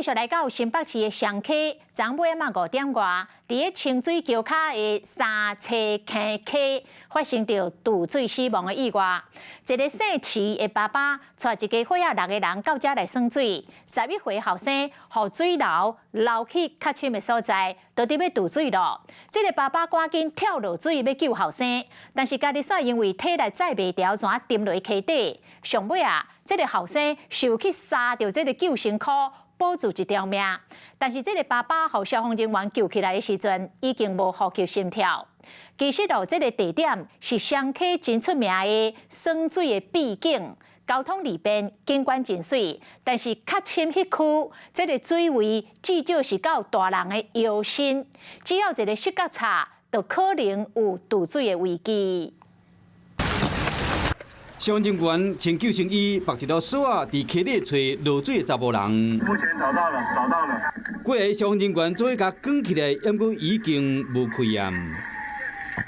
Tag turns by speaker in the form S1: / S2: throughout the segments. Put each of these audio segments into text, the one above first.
S1: 續來到新北市的雙溪，昨尾仔5點外，佇咧清水橋跤的三叉坑溪發生著墮水死亡的意外。一个姓徐的爸爸帶一家伙仔六个人到遮來耍水，11歲後生予水流流去較深的所在，就佇欲墮水囉。這个爸爸趕緊跳落水欲救後生，但是家己煞因為體力載袂牢，怎沉落溪底。上尾啊，這个後生受去捎著這个救生箍，保住一條命，但是這个爸爸予消防人員救起來的時陣，已經無呼吸心跳。其實囉，這个地點是雙溪真出名的耍水的秘境，交通利便，景觀真媠。但是較深彼區，這个水位至少是到大人的腰身，只要一个失覺差，就可能有墮水的危機。
S2: 消防人員穿救生衣，縛一條索仔，佇溪底揣落水的查埔人。
S3: 目前找到了，找到了。
S2: 幾个消防人員做伙共捲起來，毋過已經無氣啊。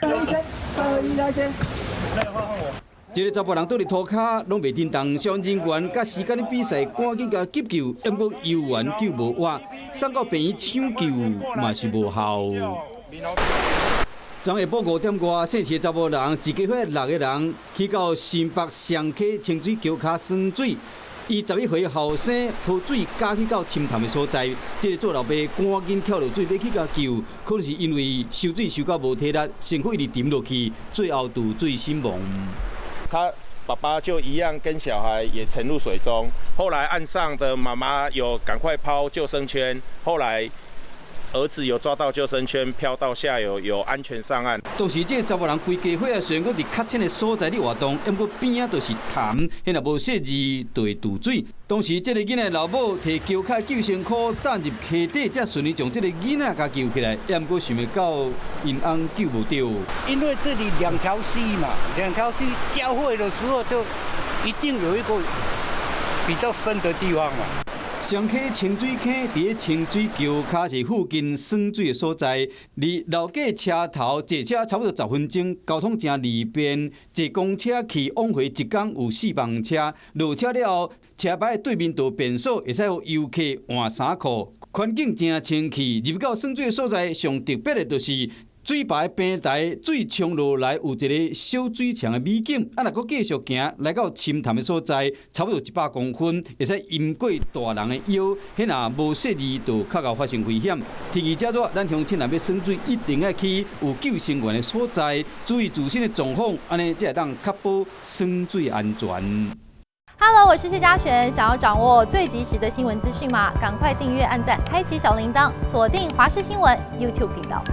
S4: 醫生，醫生。
S2: 這个查埔人倒佇塗跤，攏袂振動。消防人員佮時間咧比賽，趕緊共急救，毋過猶原救無活，送到病院搶救嘛是無效。昨下晡5點外，姓徐的查埔人，一家伙六个人去到新北雙溪清水橋跤耍水。伊11歲後生予水捲去到深潭的所在，這个做老爸趕緊跳落水欲去共救，可能是因為泅水泅到無體力，身軀一直沉落去，最後墮水身亡。
S5: 他爸爸就一樣跟小孩也沉入水中，後來岸上的媽媽有趕快拋救生圈，後來兒子有抓到救生圈，飄到下游，有安全上岸。
S2: 當時這个查埔人規家伙仔雖然講佇較淺的所在咧活動，毋過邊仔就是潭，彼若無小意就會墮水。當時這个囡仔老母提橋跤救生箍擲入溪底，才順利將這个囡仔共救起來。毋過想袂到𪜶翁救無著。
S6: 因為這裡兩條溪嘛，兩條溪交匯的時候，就一定有一個比較深的地方嘛。
S2: 雙溪清水坑佇咧清水橋跤是附近耍水的所在，離老街車頭坐車差不多10分鐘，交通誠利便。坐公車去往回一工有四班車，落車了後，車牌對面就便所，會使予遊客換衫褲，環境誠清氣。入到耍水的所在，上特別的就是水壩平台水沖落來有一个小水牆的美景，啊，若閣繼續行來到深潭的所在，差不多100公分，會使淹過大人的腰，彼若無小意就較𠢕發生危險。天氣遮熱，咱鄉親若欲耍水，一定愛去有救生員的所在，注意自身的狀況，按呢才會當確保耍水安全。
S7: Hello，我是謝嘉璇，想要掌握最及時的新聞資訊嗎？趕快訂閱、按讚、開啟小鈴鐺，鎖定華視新聞 YouTube 頻道。